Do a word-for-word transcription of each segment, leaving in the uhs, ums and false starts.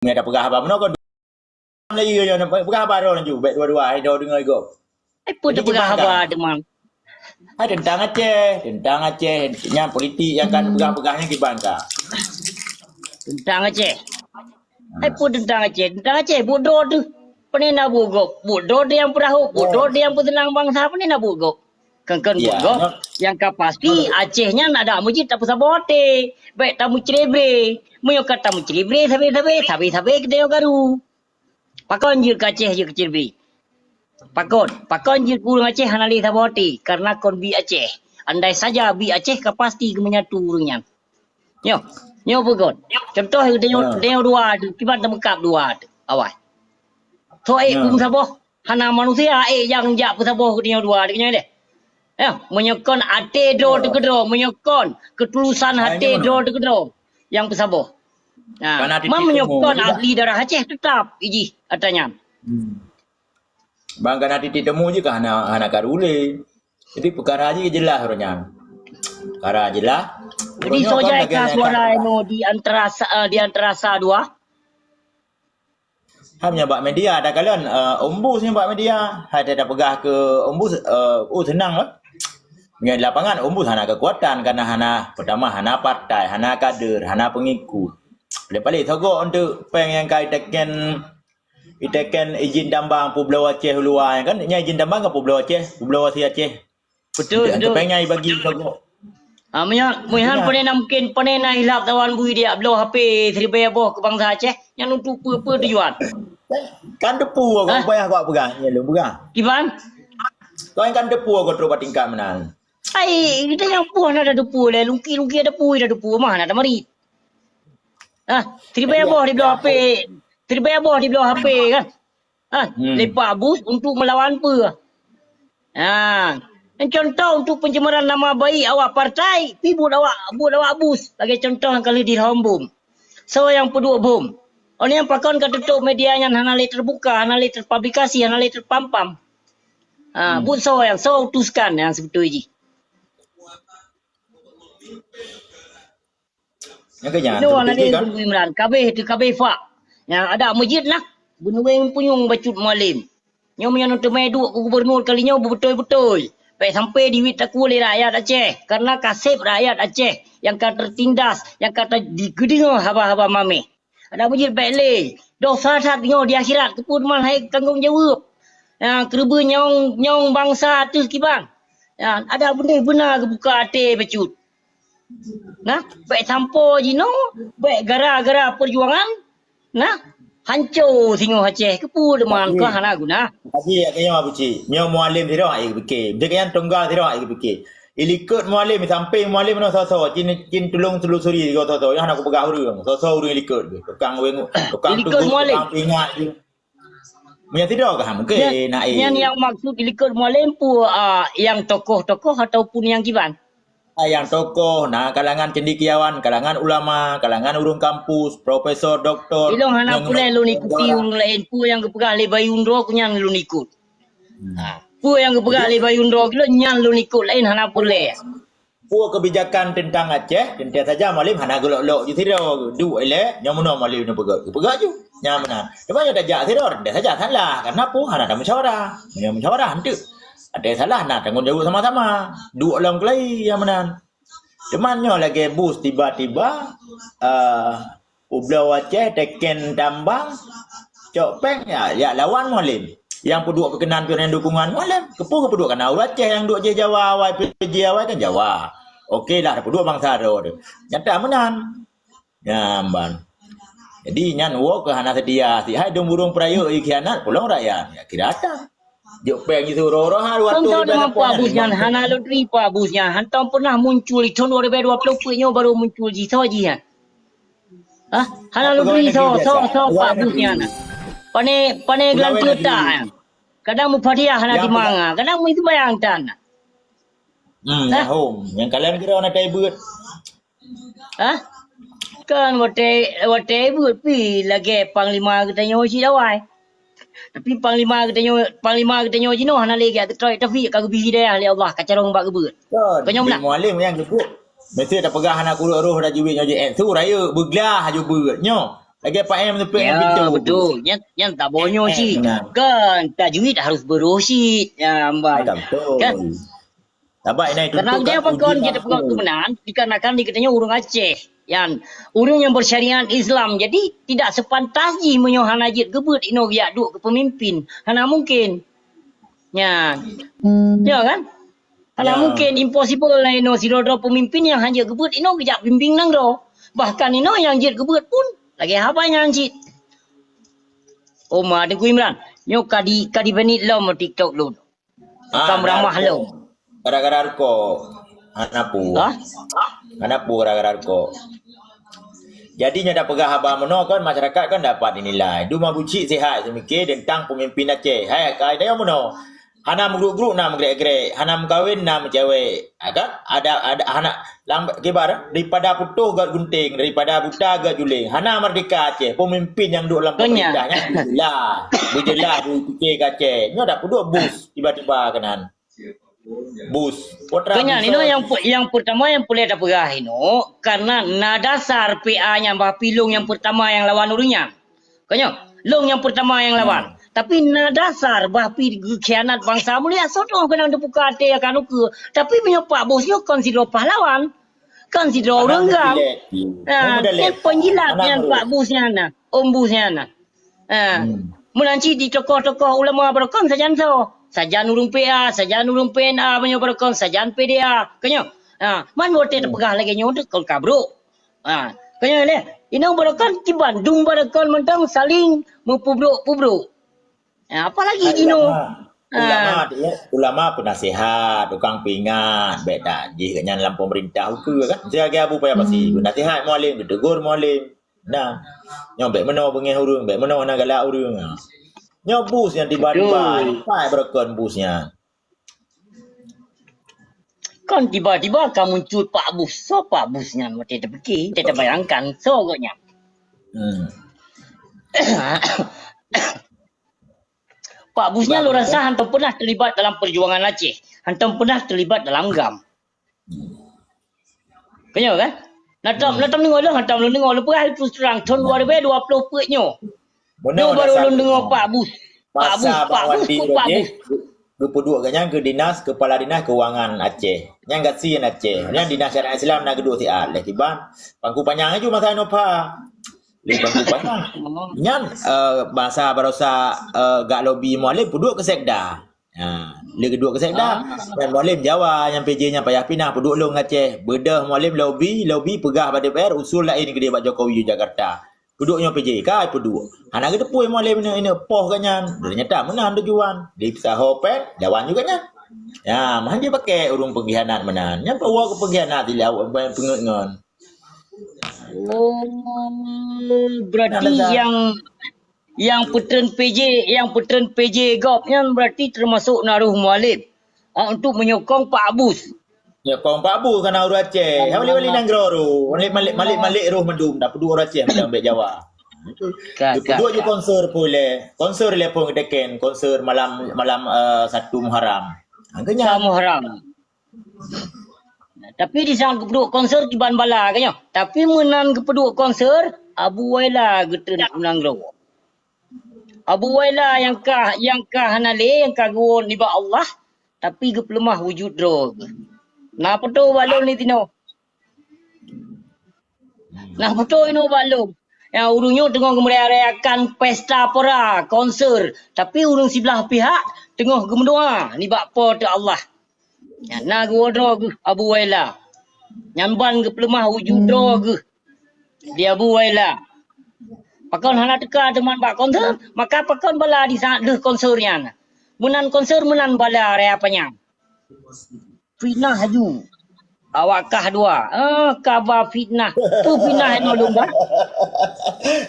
Meunyoe tapeugah haba meunoe kon Melayu nyoe, peugah haba droe laju, bèk dua-dua, hai droe deungoe gob. Ai peue Jadi tapeugah kiban haba ka? Teuma? Hai teuntang Aceh, teuntang Aceh, nyan politik nyang ka peugah-peugah nyan kiban ka? Teuntang Aceh. Hai peue teuntang Aceh? Teuntang Aceh buet droe teuh. Pane na buet gob? Buet droe teuh nyang peurahô, buet droe teuh nyang peuseunang bansa, pane na buet gob? Kon, kon buet gob. Nyang ka pasti Aceh nyan adak meujeut tapeusaboh até. Bèk tameucrebre. Meunyoe ka tameucrebre sabe-sabe, sabe-sabe geutanyoe karu. Pakon jeuet keu Aceh jeuet keu crebre? Pakon? Pakon jeuet keu ureueng Aceh hana lé saboh até? Karena kon bi Aceh. Andai saja bi Aceh ka pasti geumenyatu ureueng nyan. Nyoe, nyoe peue kon? Contoh geutanyoe, geutanyoe dua tu, kiban tameukab dua tu. Awai. Tho ék peumeusaboh, hana manusia ék nyang jak peusaboh geutanyoe dua tu nyoe deh. Ya, meunyoe kon até droe teuh keudroe, meunyoe kon keutulusan até droe teuh keudroe nyang peusaboh. Ha, man meunyoe kon ahli darah Aceh teutap ijih ata nyan. Bang kana titik temu jih ka hana, hana karu lé. Jadi peukara jih jeulaih uroe nyan. Peukara jeulaih. Jadi soe jai ka suara inoe di antara sa, eh, di antara sa dua? Hai meunyoe bak media takalon, eh, Ombus nyoe bak media. Hai tapeugah keu Ombus, eh, oh seunang lah. Meunyoe di lapangan Ombus hana keukuatan karena hana, peutama hana partai, hana kader, hana peungikut. Paléng-paléng sogok untuk péng nyang ka iteken, iteken izin tambang peubloe Aceh u luwa nyan kan, nyan izin tambang kan peubloe Aceh, peubloe si Aceh. Betul, betul. Untuk péng nyang ibagi sogok. Ah, meunyoe, meunyoe pane na mungkin, pane na hilap tawan bui dia bloe H P siribèe boh keu bansa Aceh, nyan untuk peue-peue tujuan? Kan teupeue kok payah kok peugah, nyan lôn peugah. Kiban? Kau kan teupeue kok trok bak tingkat meunan. Ai, kita nyang puih na teupeue lé, lungki-lungki teupeue, teupeue mah na tamarit. Ah, siribèe boh dibloe H P, siribèe boh dibloe H P kan? Ah, lé Pak Bus untuk melawan peue? Ah, contoh untuk pencemaran nama baik awak partai, pi buet awak, buet awak Bus lagèe contoh nyang ka lheueh di Lhambom. Soe nyang peuduek bom? Awak nyan pakon ka tutup media nyan hana lé terbuka, hana lé terpublikasi, hana lé terpam-pam. Ah, buet soe nyang, soe utuskan nyang sibeutôi jih? Nyang keu nyan, Inoe hana lé Teungku Imran, kabéh teuh kabéh fak. Nyang adak meujeut nah, beunueng punyueng bacut Mualem. Nyoe meunyoe neuteumé duek keu gubernur kali nyoe beubeutôi-beutôi. Bèk sampai diwit takue lé rakyat Aceh, karena ka sép rakyat Aceh nyang ka teutindas, nyang ka ta-, digeudeungoe haba-haba maméh. Adak meujeut bèk lé, dosa that nyoe di akhirat, keupeue teuma hai tanggong jaweueb. Nyang keureubeuen nyawöng, nyawöng bansa ateueh kiban. Nyan, adak beudeh beuna geubuka até bacut. Nah, bèk sampoe jinoe, bèk gara-gara peujuangan, nah, hanco singoh Aceh. Keupeue teuma kah hana guna? Tapi, ya, kayong Abu Cik. Nyoe Mualem sidroe ai geupike. Bèk kayong tunggal sidroe ai geupike. Ilikot Mualem, sampéng Mualem nyoe soe-soe. Cin, cin tulông telusuri sigoe soe-soe. Nyoe hana kupeugah ureueng. Soe-soe ureueng ilikot. Tukang weng, tukang Ilikot tugu, Mualem. Tukang pingat. Meunyoe sidroe kah mungken, Nyan, na, eh. Nyan nyang maksud ilikot Mualem peue, ah, nyang tokoh-tokoh ataupun nyang kiban? Ah, nyang tokoh, na kalangan cendekiawan, kalangan ulama, kalangan ureueng kampus, profesor, doktor, Ilong hana nyang peureulèe lôn ikuti ureueng laén, peue nyang geupeugah lé Bayu Ndro, nyan lôn ikot. Hmm. Ha, peue nyang geupeugah lé Bayu Ndro, nyan lôn ikot, laén hana peureulèe. Peue kebijakan teuntang Aceh, teuntèe saja Mualem hana geulok-lok ju sidroe, duek ilèe, nyoe meunoe Mualem neupeugah, geupeugah ju. Nyan meunan. Cuma nyoe tajak sidroe, teuntèe saja salah, karena peue hana tamusyawarah. Nyoe musyawarah enteuk. Teuntèe salah na tanggong jaweueb sama-sama. Duek lom keulai, nyan meunan. Cuma nyoe lagèe Bus tiba-tiba, eh, Ubloe Aceh teken tambang, cok péng, ya, ya lawan Mualem. Nyang peuduek peukenan pion dukungan Mualem. Keupeue geupeuduek kana ureueng Aceh nyang duek jih Jawa awai, P J awai kan Jawa. Oke lah, peuduek bansa droe tu. Nyata meunan. Nyan ban. Jadi nyan woe keu hana seutia. Si hai dong burung peurayeuk ikhianat, pulong rakyat. Ya kira ata. Jok péng jisuroh-roh ha dua ratus Tong ribu tong Pak Bus nyan, hana loteri Pak Bus nyan. Hantom pernah muncul di tahun dua ribu dua puluh peuet nyoe baru muncul jih, soe jih nyan? Hah? Hana loteri, soe, soe, soe Pak Bus nyan? Pane, pane gelang keuta nyan. Kadang meupadiyah hana timanga, kadang meuseumbayang tan. Hmm, hom. Nyang kalian kira hana tai beut. Hah? Kan watèe, watèe buet pi lagèe panglima geutanyoe cit awai. Tapi panglima geutanyoe, panglima geutanyoe jinoe hana lé geujak teutrok, tapi ka geubri hidayah lé Allah, ka carông bak geubeuet. Kon. Kon nyoe meunan? Mualem nyang geubeuet. Mesti tapeugah hana kureueng roh dah jiwit nyoe jih. Eh, su rayeuk beuglah aju beuet nyoe. Lagèe Pak M teupeu. Ya, betul. Nyan, nyan taboh nyoe cit. Kan tajwid harus beurôh cit. Ya, amban. Kan? Sabab inan itu. Karena dia pakon jeuet peugah keumeunangan, dikarenakan di geutanyoe ureueng Aceh. Yan, ureueng nyang bersyariat Islam. Jadi, tidak sepantas jih meunyoe hana jeuet geubeuet inoe geujak duek keu pemimpin. Hana mungkin. Nyan. Ya kan? Hana mungkin, impossible lah inoe sidroe-droe pemimpin nyang hana jeuet geubeuet inoe geujak bimbing nanggroe. Bahkan inoe nyang jeuet geubeuet pun lagèe haba nyan cit. Oma Teungku Imran, nyoe ka di, ka di-ban lom TikTok lôn. Ka meuramah lom. Gara-gara rukok. Hana peue. Hah? Hana peue gara-gara rukok. Jadi nyoe tapeugah haba meunoe kan, masyarakat kan dapat dinilai. Dum Abucik sihat seumiké teuntang pemimpin Aceh. Hai, ka idéh meunoe. Hana meugruk-gruk na meugrek-grek, hana meukawen na meucewek. Ha kan? Ada, ada, hana, lam, kiban, daripada putôh gét gunting, daripada buta gét juling. Hana merdeka Aceh. Pemimpin nyang duek lam pemerintah nyan beujeulaih. Beujeulaih, beupiké keu Aceh. Nyoe dak peuduek bus tiba-tiba keunan. Bus. Putra bus. Keu nyan, inoe nyang pe-, nyang peurtama nyang peureulèe tapeugah inoe, karena na dasar P A nyang bah pi lôn nyang peurtama nyang lawan ureueng nyan. Keu nyoe, lôn nyang peurtama nyang lawan. Tapi na dasar bah pi geukhianat bansa mulia, soe droe keunong teubuka até akan ukeue. Tapi meunyoe Pak Bus nyoe kon sidroe pahlawan, kon sidroe ureueng GAM. Nah, nyan penjilat nyan Pak Bus nyan nah, Om Bus nyan nah. Ha. Meunan cit di tokoh-tokoh ulama barokon sajan soe? Sajan ureueng P A, sajan ureueng P N A, meunyoe barokon sajan P D A. Keu nyoe. Ha, man watèe tapeugah lagèe nyoe kon ka brok. Ha, keu nyoe lé. Inoe barokon kiban dum barokon mantong saling meupeubrok-peubrok. Ha, apalagi jinoe. Ulama, ulama tu ya, ulama peunasihat, tukang peuingat, bèk that jih nyan lam pemerintah ukeue kan. Siaga Abu Paya Pasi, peunasihat Mualem, ditegur Mualem. Nah, nyoe bèk meunoe beungèh ureueng, bèk meunoe na galak ureueng. Nyoe bus nyang tiba-tiba, pai barokon bus nyan. Kon tiba-tiba ka muncul Pak Bus. Soe Pak Bus nyan? Watèe tapike, watèe tabayangkan, soe gobnyan? Hmm. Pak Bus nyan lôn rasa hantom peunah teulibat dalam peujuangan Aceh. Hantom peunah teulibat dalam GAM. Keu nyoe kan? Na tom, na tom deungö lôn, na tom lôn deungö lôn peugah terus terang, thôn dua ribu dua puluh peuet nyoe. Nyoe baru lôn deungö Pak Bus. Pak Bus, Pak Bus, Pak Bus. Geupeuduek gobnyan keu dinas, kepala dinas keuangan Aceh. Nyan gasien Aceh. Nyan dinas syariat Islam na geuduek siat. Lé kiban, Pangku Panyang laju masa Nopha. Lé Pangku Panyang. Nyan, eh, masa barosa, eh, gak lobi Mualem peuduek keu sekda. Ha, lé geuduek keu sekda. Nyan Mualem Jawa, nyan P J nyan payah pinah peuduek lôn Aceh. Beudôh Mualem lobi, lobi peugah bak D P R usul laén keudéh bak Jokowi Jakarta. Peuduek nyoe P J K peuduek. Hana geuteupeue Mualem ineuk-ineuk poh gobnyan. Ternyata meunan tujuan. Di Saho Pen, lawan juga nyan. Ya, meuhan jipakè ureueng pengkhianat meunan. Nyan peuwoe keu pengkhianat di lawan peungeut ngon. Oh, berarti nyang, nyang peutreun P J, nyang peutreun P J gob nyan berarti termasuk na roh Mualem. Ah, untuk menyokong Pak Bus. Nyokong Pak Bus kana ureueng Aceh. Hana wali-wali nanggroe roh. Malik-malik, malik-malik roh mandum. Dak peuduek ureueng Aceh mandum bèk Jawa. Ka, ka, ka. Peuduek ju konser pulèh. Konser lé phon geuteken. Konser malam, malam, eh, satu Muharram. Angkanya. Satu Muharram. Tapi di saat geupeuduek konser kiban bala ka nyoe. Tapi meunan geupeuduek konser, Abu Waila geutreun u nanggroe. Abu Waila nyang ka, nyang ka hana lé, nyang ka geuwoe nibak Allah, tapi geupeuleumah wujud droe geuh. Na peutoe bak lôn di sinoe. Na peutoe inoe bak lôn. Nyang ureueng nyoe teungoh geumeuraya-rayakan pesta pora, konser, tapi ureueng siblah pihak teungoh geumeudoa nibak Po teu Allah. Nyan na geuwoe droe geuh Abu Waila. Nyan ban geupeuleumah wujud droe geuh di Abu Waila. Pakon hana teuka teuma bak konser, maka pakon bala di saat deuh konser nyan. Meunan konser meunan bala raya panyang. Fitnah laju. Awak kah dua. Ah, kaba fitnah. Tu fitnah inoe lôn bah.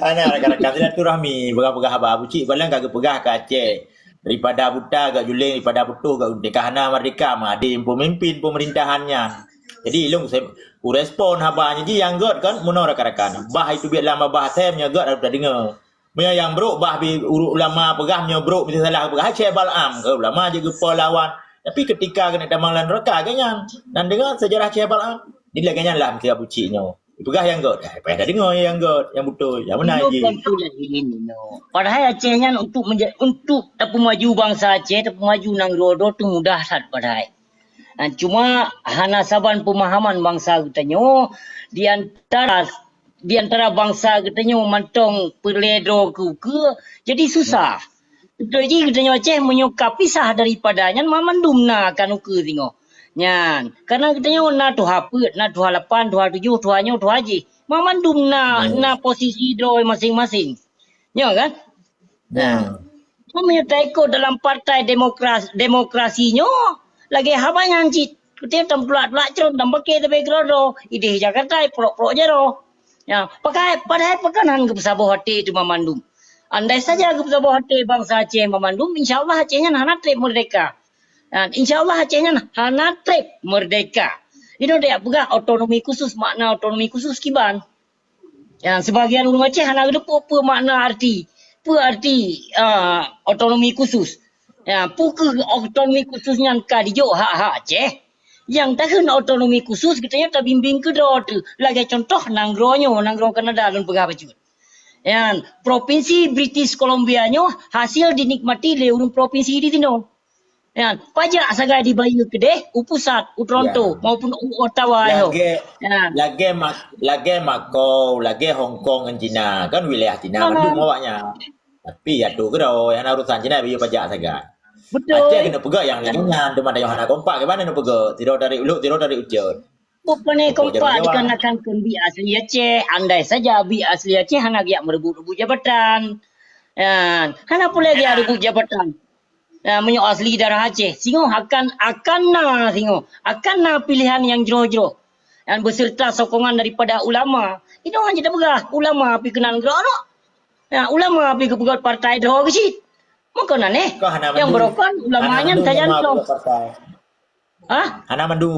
Hana rakan-rakan silaturahmi, peugah-peugah haba Abu Cik, paléng ka geupeugah keu Aceh. Daripada buta gak juling, daripada putôh gak gunting. Ka hana merdeka, meudeh pemimpin pemerintahan nyan. Jadi, ilôn kurespon haba nyan jih nyang gét kan, meunoe rakan-rakan. Bah itu biet lam babah asai, meunyoe gét harôh tadeungoe. Meunyoe nyang brok bah bi ureueng ulama peugah, meunyoe brok meusti salah peugah, hai Syekh Bal'am, ulama jeuet geupo lawan. Tapi keutika keuneuk tamong lam neuraka, gobnyan. Dan deungon sejarah Syekh Bal'am, dilèe gobnyan lah meusti Abu Cik nyoe. Peugah nyang göt. Eh, payah tadeungoe nyang göt, nyang beutôi. Nyang meunan jih. Padahai Aceh nyan untuk menja-, untuk tapeumaju bansa Aceh, tapeumaju nanggroe droe teuh mudah that padahai. Ah, cuma hana saban peumahaman bansa geutanyoe di antara, di antara bansa geutanyoe mantong peureulée droe keu-keu, jadi susah. Beutôi jih geutanyoe Aceh meunyoe ka pisah daripada nyan, mamandum na akan ukeue singoh. Nyan, karena geutanyoe na tuha peuet, na tuha lapan, tuha tujoh, tuha nyoe, tuha jih. Mamandum na, na posisi droe maséng-maséng. Nyoe kan? Nah, meunyoe taikot dalam partai demokras-, demokrasi nyoe, lagée haba nyan cit. Kutem tam tulak-tulak cron, tam bakée tabée keudroe-droe. Ideh Jakarta, prok-prok jaroe. Ya, pakai, padahai pakon han geupeusaboh até teuma mandum. Andai saja geupeusaboh até bansa Aceh mamandum, insya Allah Aceh nyan hana treb merdeka. Dan insya Allah Aceh nyan hana treb merdeka. Inoe dak peugah otonomi khusus, makna otonomi khusus kiban. Ya, sebagian ureuëng Aceh hana geuteupeue peue makna arti, peue arti, ah, otonomi khusus. Ya, peue keuh otonomi khusus nyan ka dijok hak-hak Aceh. Nyang takheun otonomi khusus geutanyoe tabimbéng keudroe teuh. Lagée contoh nanggroe nyoe, nanggroe Kanada lôn peugah bacut. Nyan, Propinsi British Columbia nyoe hasil dinikmati lé ureuëng propinsi di sinoe. Nyan, pajak sagai dibayeue keudeh u pusat, u Toronto, maupun u Ottawa nyoe. Lagée, lagée Mak-, lagée Macau, lagée Hong Kong ngon Cina, kan wilayah Cina mandum awaknyan. Tapi ya tu keudroe, hana urusan Cina bayeue pajak sagai. Beutôi. Aceh keuneuk peugah nyang laén nyan, teuma tanyoe hana kompak, kiban neuk peugah, sidroe tarék ulok, sidroe tarék ucot. Bukan kompak dikarenakan kon bi asli Aceh. Andai saja bi asli Aceh hana geujak meureubut-reubut jabatan. Ya, hana peureulée geujak rebut jabatan. Ya, meunyoe asli darah Aceh, singoh akan, akan na singoh, akan na pilihan nyang jroh-jroh. Dan beserta sokongan daripada ulama. Inoe hana tapeugah ulama pi keunan geurok-rok. Ya, ulama pi geupeugöt partai droe geucit. Maka na neh. Nyang beurokon ulama nyan sajan droe. Hah? Hana mandum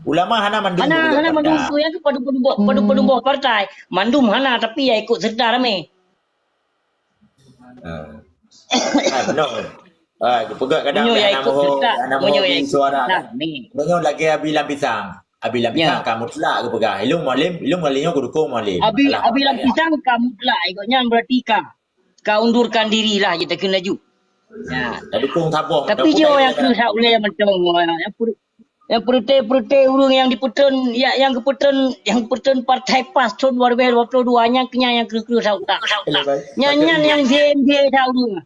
ulama, hana mandum. Hana, hana mandum peue nyang keu padum-padum boh, padum-padum boh partai. Mandum hana, tapi ya ikut serta ramé. Ah. Ah, benar. Ah, geupeugah kadang meunyoe ya ikut serta, hana meunyoe ya ikut suara. Meunyoe lagée Abi Lam Pisang. Abi Lam Pisang ka mutlak geupeugah. Ilung Mualim, Ilung Mualim nyoe geudukong Mualim. Abi, Abi Lam Pisang ka mutlak, ikut nyan berarti ka. Ka undurkan diri lah, jeuet takheun laju. Ya. Tapi jih nyang kreueh that ulée mantong, nyang peureute-peureute ureuëng nyang dipeutreun, nyang geupeutreun, nyang geupeutreun partai PAS thon dua ribu dua puluh dua, nyang keunyan nyang kreueh-kreueh that utak. Nyan, nyan nyang zem-zem that ureuëng.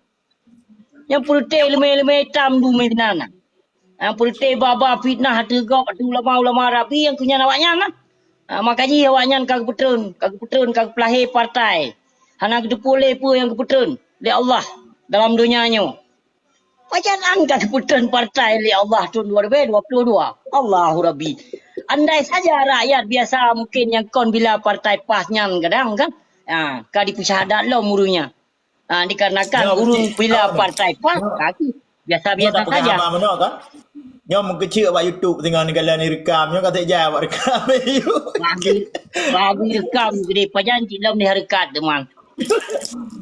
Nyang peureute leumé-leumé itam dumé sinan. Nyang peureute ba-ba fitnah ateueh gob, ateueh ulama-ulama rabi nyang keunyan awaknyan lah. Ah, maka jih awaknyan ka geupeutreun, ka geupeutreun, ka geupeulahé partai. Hana geuteupeue lé peue nyang geupeutreun lé Allah dalam donya nyoe. Pajan an ka geupeutreun partai lé Allah thon dua ribu dua puluh dua. Allahu Rabbi. Andai saja rakyat biasa mungkin nyang kon bila partai PAS nyan kadang kan, ah, ka dipeusyhadat lom ureuëng nyan. Ah, dikarenakan ureuëng bila partai PAS, biasa-biasa saja. Nyoe meukeujeuet bak YouTube singoh neukalon irekam, nyoe ka sejak bak rekam. Bagus, bagus rekam gede pajan cit lom dihareukat teuma.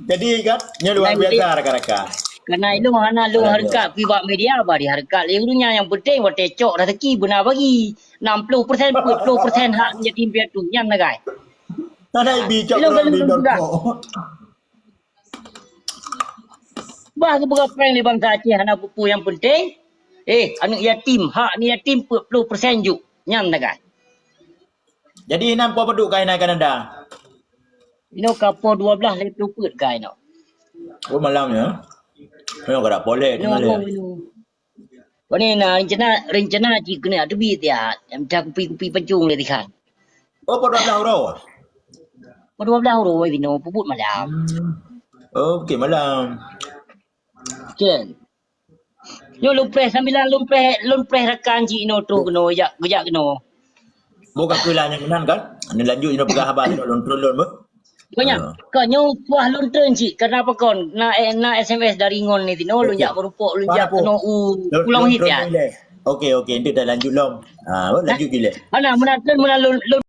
Jadi kan, nyoe luar biasa rakan-rakan. Karena ilong hana lôn hareukat pi bak media, bah dihareukat lé ureuëng nyan, nyang penting watée cok raseuki beuna bagi. Enam puluh persen, empat puluh persen hak yatim piatu nyan sagai. Tadai bi cok ilong galeng sudah. Bah geupeugah péng lé bansa Aceh hana peue-peue nyang penting. Eh, aneuk yatim, hak aneuk yatim peuet ploh persen juk. Nyan tagai. Jadi inan po padub ka inan Kanada? Inoe ka po dua belas lhèe ploh peuet ka inoe. Oh, malam ya. Inoe ka dak poleh tu malam. Pane na rencana, rencana cit keuneuk teubiet ya, mita kupi-kupi pancong lé tihan. Oh, po dua belas uroe? Po dua belas uroe binoe peubuet malam. Hmm. Oh, okey, malam. Kan. Nyoe lôn preh sambilan lôn preh, lôn preh rakan cit inoe troh keunoe, jak, geujak keunoe. Boh ka keuh lah nyang keunan kan? Anu lanjut inoe peugah haba inoe lôn turun lôn beuh. Banyak. Ah. Ka nyoe kuah lôn treun cit, karena apa kon? Na, eh, na S M S dari ngon ni tinoe, lôn jak meurupok, lun jak keunoe u Pulang Hit ya. Okey, okey, nanti dah lanjut lom. Ah, lanjut gila. Ana, meunan treun, meunan lôn, lôn